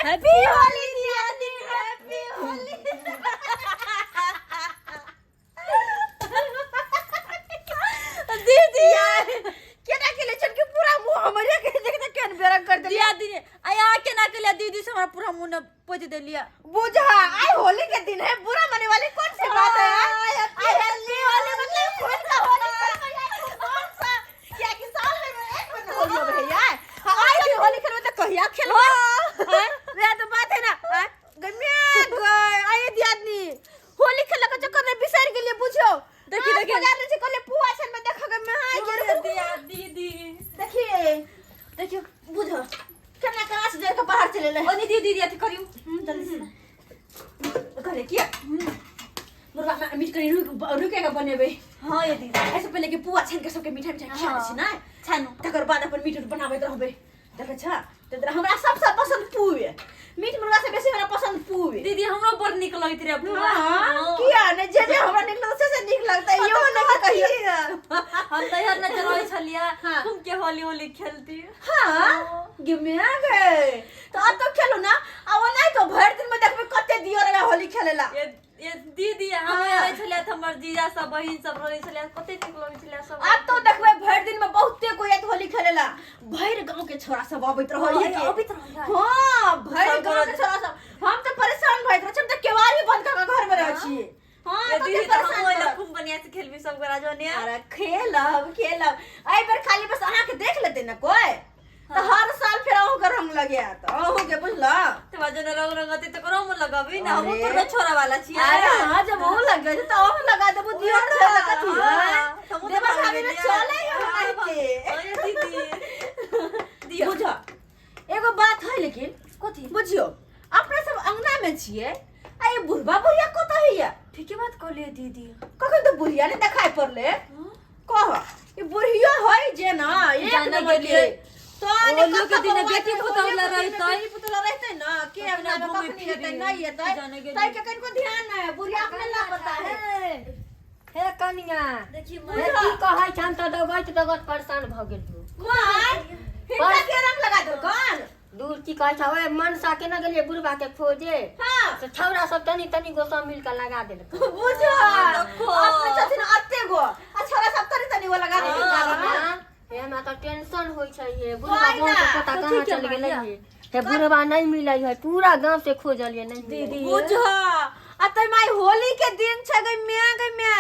Happy Holi दियादनी, happy Holi. दीदी, केना केले छन के पूरा मुंह हमरे के देख के केन बेरंग कर देलिए। दियादनी, आ यहाँ केना केलिए दीदी से हमरा पूरा मुंह न पोति देलिए। बुझा, आई होली के दिन है, बुरा मने वाली कौन सी बात है? आई हैप्पी होली मतलब कौन सा होली, कौन सा क्या कि साल में एक बार होली होवे है यार। आई भी होली खेलबे त कहिया खेलबे? हैं, वह तो बात है ना। हैं, गम्या गए आई दियादनी होली खेले के चक्कर में बिसर गेलिए बुझो। देखी, देखी। बाजार में कहले पुआ छन में देख गम्या हाय अरे दिया दीदी, देखिए देखियो। बुझो केना केना से जड़ के बाहर चले ले। ओनी दीदी, दीदी अथी करियो, जल्दी से। कहले किया मुर्गा में मीट करी रुक रुकेगा बनेबे। हाँ ये दीदी, ऐसे पहले के पुआ छान के सबके मीठा मीठा खिया दै छी ना। छानू। तकर बाद अपन मीट उट बनाबैत रहबै। देखै छ तऽ हमरा सबसँ पसन्द पुए, मीट मुर्गा से बेसी हमरा पसन्द पुए। दीदी, हमरो बड़ नीक लगैत रहे पुआ। हाँ, किया ने जे जे हमरा नीक लगतै से नीक लगतै, इहो नहि कहियो। हम तऽ इहर नजर रहै छलियै। हाँ। हम के होली होली खेलती। हाँ गिमिया गए तो अब तो खेलू ना, अब नहीं तो भरि दिन में देखबै कते दियो रहे होली खेलेला। ये दीदी, हम रहै छलियै तऽ हमर जीजा सब बहिन सब रहै छलियै, कते नीक लगै छलियै सब। अब तो देखबै भरि दिन में बहुते कोई आयत होली खेलेला, भरि गांव के छोरा सब अबैत रहै हाँ, के। अबैत रहै। हाँ, भरि सब गांव के गोरा- छोरा सब। हम तऽ परेशान भइत रहै छी, हम तऽ केवाड़ी बंद कऽ के घर में रहै छी। हाँ, ये कते दीदी, तऽ परेशान हम ओहि करब। खूब बढ़िया से खेलबी सब गोरा जने। अरे खेलब खेलब, एहि बेर खाली बस अहाँके देख लेतै ने कोई तऽ हर साल फेर अहूँके रंग लगायत अहूँके, बुझलहुँ? तऽ जने रंग रंगते तऽ करो मन लगाबी ना, हम अरे। थोड़े छोरा वाला छियै। अरे हाँ, जब वो लग गए तो अहूँ लगा देबू, दियो छै तऽ कथी। हाँ, हमहूँ तऽ देवर भाभी में भाभी चले है हाँ, ओनाहिते। अरे दीदी, दियौ। बुझ, एगो बात है लेकिन। कथी? बुझियो, अपना सब अंगना में छियै आ ये बुढ़बा बुढ़िया कतऽ हैया? ठीके बात कहलियै दीदी। कखन तऽ बुढ़िया ने देखाइ पड़ले। कह, ई बुढ़ियो है जे ना एक जाने नंबर के गेलियै। तो ने ओलियो के कतऽ दिने बौआ बेटी छै, पुतहु ओलियो लए के दिने रहितै। बेटी पुतहु लए रहितै ना, के कखने अंगना में घूमै कखनी एतै, फिरै। नहि एतै, जाने गेलियै। ताहि के कनिको ध्यान नहि, बुढ़िया अपने लापता है। हे कनिया, देखी। हे की कहै छन तऽ दौगैत दौगैत परेशान भऽ गेलियौ। माय, हिनका के रंग लगा दो कौन? दूर की कहै छ, ओए मनसा केना गेलियै बुढ़बा के खोजे हाँ। तऽ छौड़ा सब तनी तनी गो सब मिल कऽ लगा देलकै। बुझो, देखो। अपने छथिन अते गो आ छोरा सब तनी तनी गो लगा दे। हाँ, हे हमरा तऽ टेंशन होइ छै हे बुढ़बा कोइ गाँव ना, के पता कथी कहाँ के चलि गेलै। मारिया? हे हे बुढ़बा नहि मिलै है, पूरा गाँव से खोजलियै, नहि मिलै। दीदी। बुझो, आ तै माय होली के दिन छै, गई म्या गई म्या,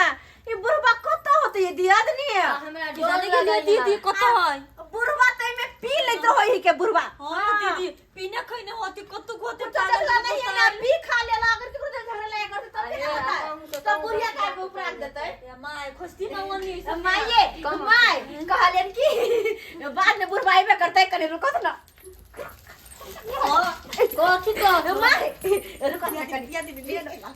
ई बुढ़बा कतऽ होतै ये दियादनी? हमरा की डर जाने गेलियै लगैया। दीदी, कतऽ है? बुढ़बा तै में पी लैत रहै के बुढ़बा। हाँ तऽ दीदी, पीने खैने होती, कतौ होती। तो देखला नहीं है ना, पी खा लेला, अगर केकरो से झगड़ा लगा करते तब केना अरे, हम होतै? तो तब बुढ़िया का के ऊपर रख देतै। ये my खोजती ना ओनी। माये my कहलियन कि बाद में बुढ़बा अइबे करतै, कनि रुकत ना। कथी कहत? माय रुकत ना कनि। दीदी, लिअ ना।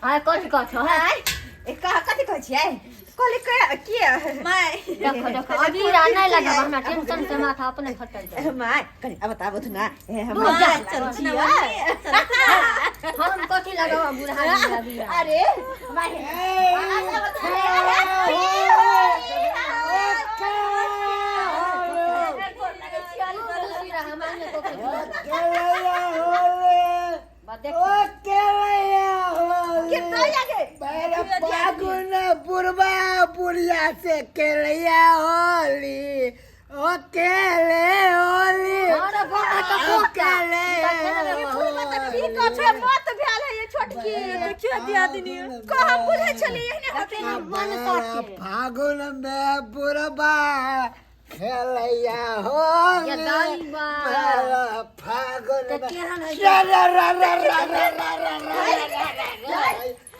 आय कथी कहत है? आय ए कह, कथी कहै छियै? कहली के किया my. देखो देखो, अभी रा नहीं लगा, हमरा टेंशन से माथा अपने फटल जाए। My कनि अब बताबू ना ए हम तू जा, चल चल। छियै। हम कथी लगावा बुढ़ा बुढ़ा बुढ़ा? अरे my, खुशी रह, हमारे को फागुन बुढ़बा बुढ़िया से केलैया होली, ओ केले होली। अरे बाबा का पोता। केले। मत भेल है ये छोटकी। देखियो दियादनी। कह, बुझै छलियै एहने होतै। मन साथे। फागुन में बुढ़बा खेलैया होली। ये दाई बा। फागुन तऽ में केहन है? रा रा रा रा रा रा रा रा रा रा रा।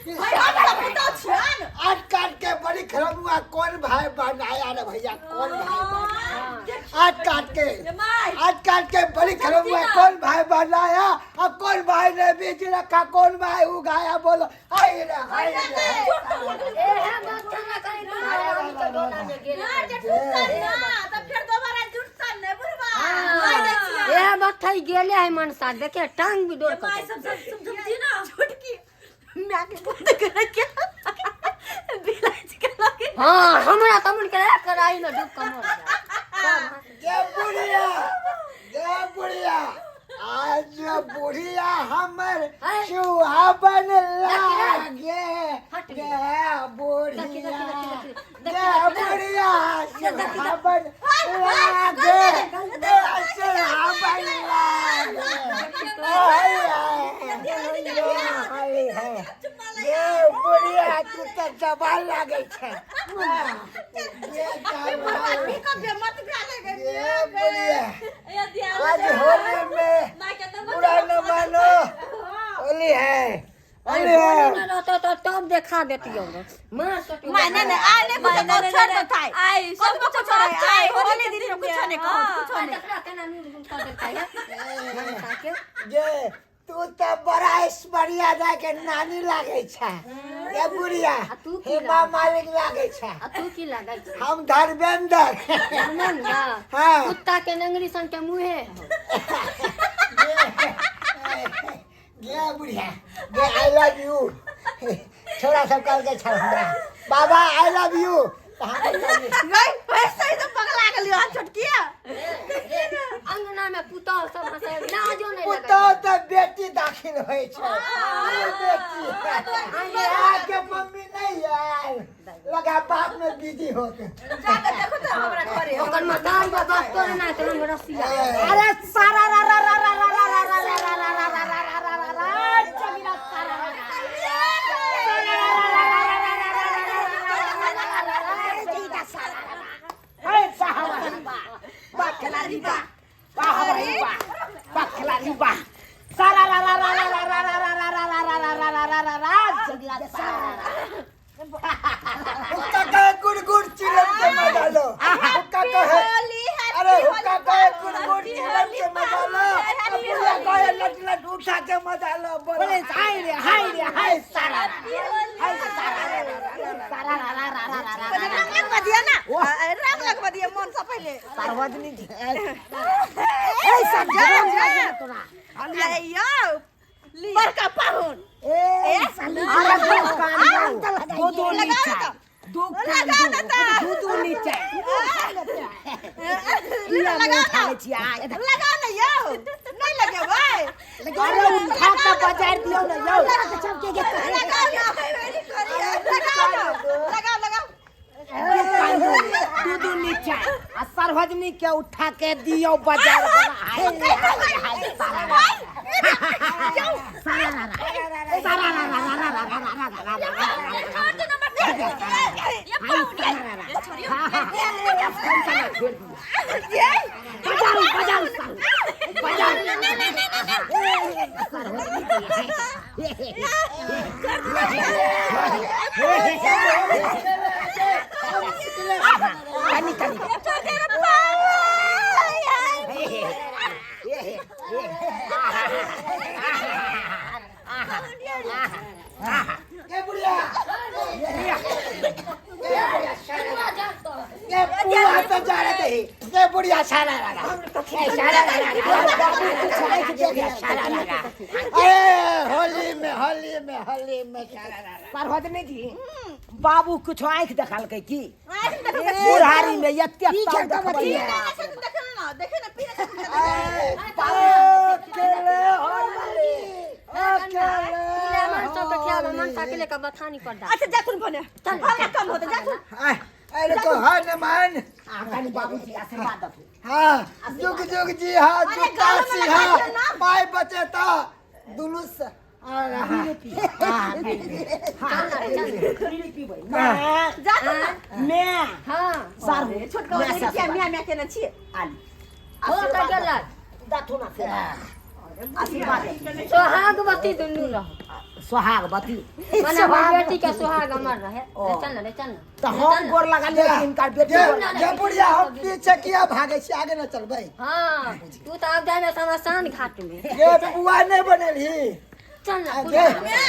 हमरा पुतहु छियन। आज काट के बड़ी खराब हुआ, कौन भाई बनाया रे भैया, कौन भाई बनाया आज काट के? ये my. आज काट के बड़ी खराब हुआ, कौन भाई बनाया अब, कौन भाई ने बीज रखा, कौन भाई उगाया, बोलो हाय रे हाय रे। ए हे मत ना करी तुम्हारे, हम तो डोला में गेल। यार जे टूटतन ना तऽ फेर दोबारा जुटतन ने बुढ़बा। माय दै छियै। ए मत थई गेले है मनसा, देखे टांग भी डोर ये my कर। सब सब समझती ना। छोटकी माय के बंद करे के बिलाज के लगे। हाँ, हमरा तमन के कराई में डूब कमर जा। जय बुढ़िया, जय बुढ़िया, आज तू तऽ जवान लागै छै। ये जवान। की कब मत गाले गए। ये बुढ़िया, ए दिया। आज होली में माँ के तो बुरा न मानो, होली है, होली है। ना रहता तो तब देखा देतियो मार सटी। मैं नहीं नहीं आए नहीं कुछ नहीं, छोड़ नहीं, दो थाई। आई सब सब कुछ कुछ छोड़ माफ आए छै। होली दिन में कुछ नहीं कहो, कुछ नहीं। देखला केना नून गुम कर देलकै है मनसा के। जे तू तऽ बड़ा ऐश्वर्या राय के नानी लागै छै ये बुढ़िया। आ तू की हेमा मालिक लागै छै। आ तू की लागै छै? हम धर्मेंद्र। धर्मेंद्र? हाँ। कुत्ता के नंगरी सन के मुहे हो। गे बुढ़िया गे, I love you. छोरा सब कहलकै छल हमरा, बाबा I love you, तऽ हम कहलियै, गई वैसे ही तो पगला गेलियो हाथ छोटकिया। अंगना में पुतौह सब हंसै, लाजो नहीं लगै। पुतहु तऽ बेटी दाखिल होइ छै। ई बेटी अहाँके मम्मी नहि आयल, लगा बाप में बिजी होत। जाके देखो तो हमरा घरे। ओकर मतारी के बाप तोरे ना तो हम रसिया। अरे सारा रा रा रा रा रा रा रा रा रा रा रा रा रा रा रा रा चमिला सारा रा रा। अरे साहब वाह खिलाड़ी, वाह वाह भाई वाह वाह खिलाड़ी वाह। सारा रा रा रा रा रा रा रा रा रा रा रा रा रा रा रा रा जगिला सारा रा। हुक्का कहे गुड़ गुड़ चिलम के मजा लो, हुक्का कहे। अरे हुक्का कहे गुड़ गुड़ चिलम के मजा लो, बुढ़िया कहे लट लट उठा के मजा लो। बोले हाय रे हाय रे हाय सारा हाय सारा सारा रा रा रा रा रा रा। रंग लगवा दिया ना, रंग लगवा दिया मन से पहले। सार्वजनिक ए सब जा, रंग जा। लागे तोरा। अरे यो बड़का पाहुन। ए साली, अरे दो कान दो दो दो लगा नीचा ना। दो कान लगा दो ना तो। दो दो नीचा। लगा ना, छिया। लगा ना यो, नहीं लगे भाई। अरे उठा के बाजार दियो ना यो। लगाओ ना, वेरी करिए, लगाओ ना, लगाओ लगाओ। दो कान दो दो दो नीचा आ सार्वजनिक के उठा के दियो बाजार वाला। हाय हाय हाय सारा रा सारा रा रा सारा रा रा रा रा रा रा रा रा रा रा। छोड़ दे नंबर दे ये पाहुन ये छोड़ियो। बजाऊ बजाऊ बजाऊ। कनी कनी। छोड़ दे रे पाहुन। ये बुढ़िया, ये बुढ़िया सारा, ये बुढ़िया तो जा रहे थे, ये बुढ़िया सारा रा रा, ए सारा रा रा रा, बुढ़िया सारा रा रा। अरे होली में होली में होली में सारा रा रा। सार्वजनिक जी, बाबू कुछ आँखि देखलकै की? आँखि देखलकै। बुढ़ारी में एतेक की ताव खेलता देखबैया। देखे ना, देखे ना, पीने से। अकेले होली अकेले। मन सब के ख्याल मनसा के लेके बथानी पर दा। अच्छा जाथुन भने हमरा कम होते जाथुन। अरे को हनुमान। आ कनी बाबूजी आशीर्वाद दथु। हाँ, जुग जुग जी हाँ। अरे जुग गालो में सी लगा हाँ दियो ना। My बचे ता दुलू से जाथुन ना। मैं हां। सारू। छोटका वाला क्या मिया मिया केने छियै? आली। हो त गेलै। दथु ना फेर आशीर्वाद दथु। सोहागवती दुनू रह। सोहागवती। मने हमर बेटी के सोहाग अमर रहे। रे चल ना, रे चल ना। तऽ हम गोर लगलियै कि हिनकर बेटी गोर जे बुढ़िया, हम पीछे किया भागे छी? आगे न चलबै। हां, तू त आब जाबे शमशान घाट में। ये बुआ नहीं बनेलही। चल ना। जे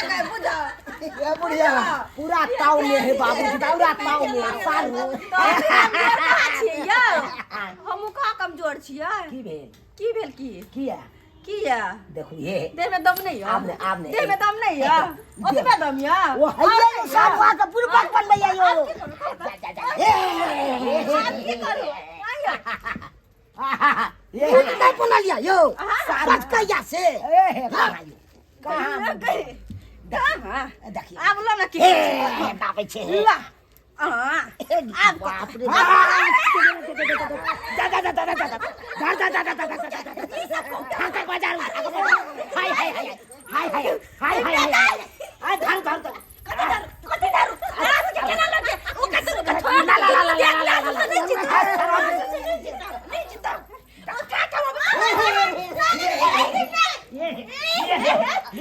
मैं बुझा। ये बुढ़िया पूरा ताव में है बाबूजी, पूरा ताव में है सारू। छियै यौ, हमहूँ कहाँ कमजोर छियै? की भेल? की भेल की? किया? किया? देखू हे। देह में दम नहीं आब यऽ। ने, आब ने। देह में दम नहीं यऽ, ओतबे दम यऽ। ओ हैया यो, सब अहाँके बुड़बक बनबैया यो। आब की करू आइयो। ये नहीं बनलिया यो बचकैया से। ए हे कहाँ यो? कहाँ? कहाँ? देखिए। आब ल न की। ए दाबै छै। ल आ आब बाप रे बाप। जा जा जा जा जा जा जा जा जा जा जा जा जा बाजार हाय हाय हाय हाय हाय हाय हाय हाय हाय धर धर धर। कति दारू, कति दारू।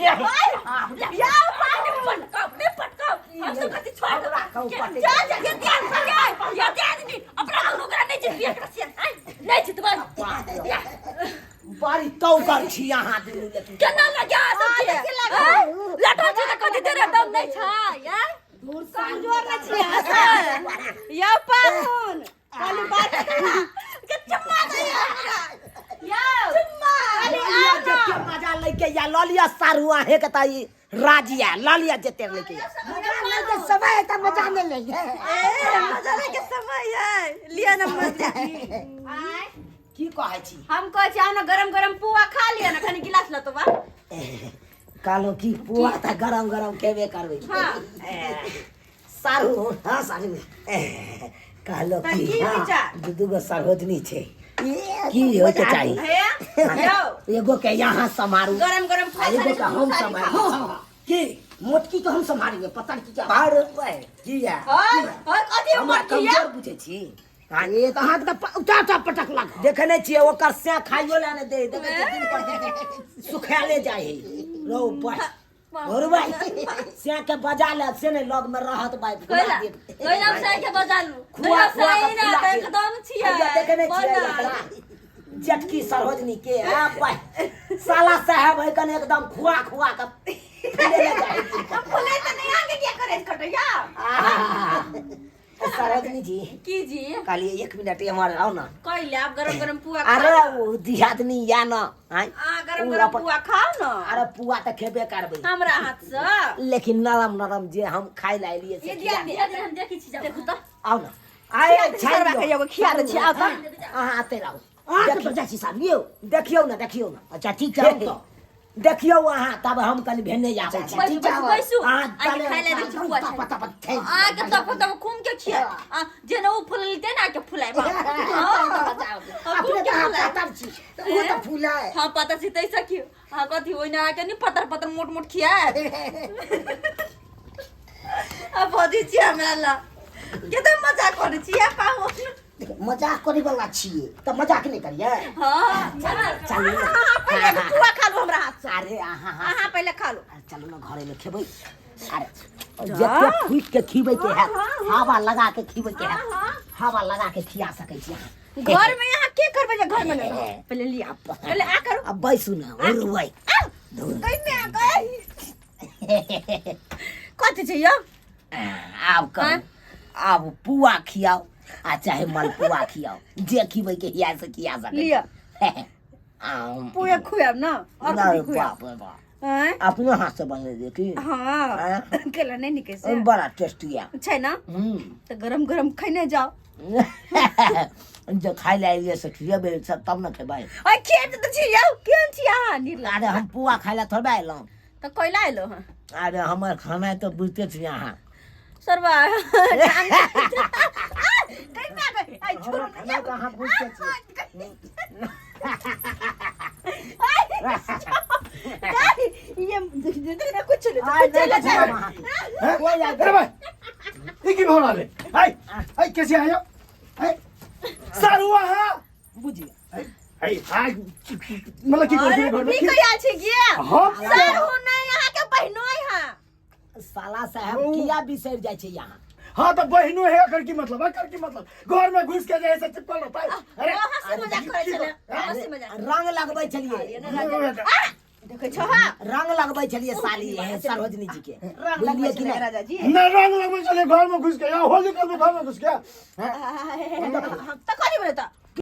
या पानी पटकाओ नहीं पटकाओ हम सब कथी छोड़ दो जा जा ये ध्यान से जा ये आदमी अपना ओकरा नहीं जितबी एकरा से नहीं जितबै बड़ी तौकर छी अहाँ दुनू लेकिन केना लग्या सब के लटल छै तऽ कथी देर दम नहीं छै यार कमजोर न छी या पाहुन खाली बात के चुम्मा दे हमरा यौ चुम्मा खाली लिअ जते मजा लैके या लऽ लिअ सारू अहें के तऽ ई राजिया लऽ लिअ जते लैके या मजा ले के समय है त मजा नहीं ले ए मजा ले के समय है लिया ना मजा आय की कहै छी हम कहै छी आउ ना गरम गरम पुआ खा लिया ना कनी गिलास लतो बा कहलहुँ की पुआ तऽ गरम गरम खेबे करबै हाँ। सारू हाँ सारू कहलहुँ तऽ की की हाँ विचार? दू दू गो सरोजनी छै की होइके चाही हे यौ एगो के यहाँ सम्हारू गरम गरम आ एगो के हम सम्हारू की मोटकी के हम सम्हारिए पतरकी के अरे की या हां हां कथी हमरा मोटकी या कमजोर बुझै छी ये तऽ हाथ के उठा उठा पटक लग देखे नहीं छियै ओकर से खाइयो ला नहीं दे देखे छियै दिन पर दिन सुखाले जाइ है रौ भाई और भाई से के बजा ले से नहीं लग में रहत भाई कोइला कोइला से के बजा लू खुआ खुआ खुआ सही के ना फुला तऽ के। एकदम छियै हैया देखे नहीं छियै बनल। एकरा। जेठकी सरोजनी के आ भाई साला साहब है कने एकदम खुआ खुआ के फुले ले जाइ हम फुले त नहीं आगे क्या करे कटैया आहा। सरोजनी जी की जी कहलिए एक मिनट एम्हर आउ ना कइले आप गरम गरम पुआ खा अरे ओ दियादनी या ना आँय आ गरम उ गरम अपन- पुआ खाओ ना अरे पुआ तऽ खेबे करबै हमरा हाथ से लेकिन नरम नरम जे हम खाइ लए एलियै से ये खिया दिया दिया हम देखी छी देखू तऽ आउ ना आए सरवा के एगो खिया दै छी आउ तऽ अहाँ आते रहू अहाँ के बजा छी साहब यौ देखियौ ना देखियौ ना अच्छा ठीक छै आउ तऽ देखियौ अहाँ तब हम कनि भेने आबै छी बैसू बैसू बैसू अहाँ आके खाइ लए दै छी पुआ पता पता पता आके तब तब खूम के खिया आ जेना ओ फुलते ना के फुलाय अपने तऽ अहाँ पातर छी तऽ ओहो तऽ फूलाय हाँ पता छी तैसा की हाँ कथी ओहिना आके नहीं पतर पतर मोट मोट खिया आ भौजी छी हमरा ला केते मजा करै छी आ पाहो मजाक करे वाला छियै तऽ मजाक नहि करियै हाँ चलू ना अहाँ पहिले एगो पुआ खा लू हमरा हाथ से अरे अहाँ अहाँ पहिले खा लू अरे चलू ना घरे में खेबै अरे जते फूकि के खीबै के हैत हवा लगा के खीबै के हैत हवा लगा के खिया सकै छी अहाँ घर में यहाँ के करबै जे घर में नहीं पहिले लिया पहिले आ करू अब बैसू ना और आ कहिने आ गई कथी छै यौ आब कहू आब पुआ खियाओ आ चाहे मलपुआ खियाओ जे खिबै के हिया से खिया सकै लिअ। आम पुए खुआब ना और अरे कथी खुआब बाप रे बाप आँय? अपने हाथ से बने दे की हाँ आँय? केला नहीं निके से बड़ा टेस्टी है छै ना हम्म तऽ गरम गरम खैने जाओ जो खाइ लए एलियै से खिएबै सब तब ने खेबै ओए खेत तऽ छी यौ केहन छी अहाँ निर्ला अरे हम पुआ खाइ लए थोड़बे अयलहुँ तऽ कैला एलो हँ अरे हमर खाना तऽ बुझते छी अहाँ सरवा हमर खाना तऽ अहाँ बुझते छी कुछ आइ नहि छी हम अहाँ। कोइ आइ अरे भाइ ई की भऽ रहल है है है कैसे आयो है सारू अहाँ बुझियौ है हाय मतलब की अरे करथिन घर में की कहिया छी गे हम सर हो नहीं अहाँ के बहिनोई हां साला साहब किया बिसरि जाइ छै यहाँ हाँ तो बहिनो है एकर की मतलब एकर की मतलब घर में घुस के जाए से चिपकल रहता है अरे हंसी मजाक करै छलै हंसी मजाक रंग लगबै छलियै देखै छौ हां रंग लगबै छलियै साली हे सरोजनी जी के रंग बुझलियै लगबै कि छलै नहि राजा जी न रंग लगबै छलियै घर में घुस के या होली कल में घर में घुस के तऽ कथी बोले तऽ